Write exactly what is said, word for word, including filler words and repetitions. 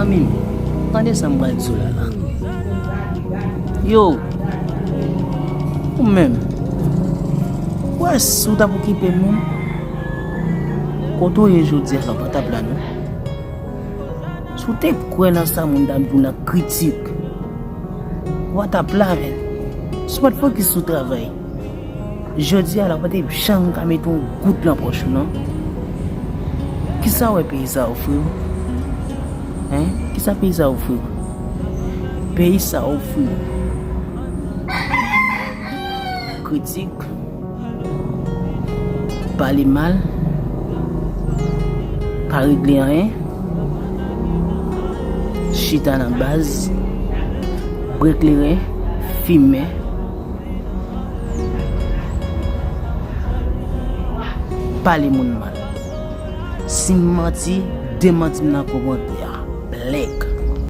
Zanmi m, tande sa m pral di w la la. Yo, ou menm, ou wè si w t ap okipe m menm? Kote w ye jodi a la, w pa t ap la non. Si w te kwè nan sa moun t ap di w nan kritik, w pa t ap la menm. Si w pa t fokis sou travay, jodi a la, w pa t janm ka mete yon goud nan pòch ou non. Kisa w wè peyi sa ofri w? Hein? Kisa peyi sa ofri w? Peyi sa ofri w kritik, pale mal, pa regle anyen, chita nan baz, bwè kleren, fimen, pale moun mal. Si m manti, demanti m nan kòmantè a. Blèk.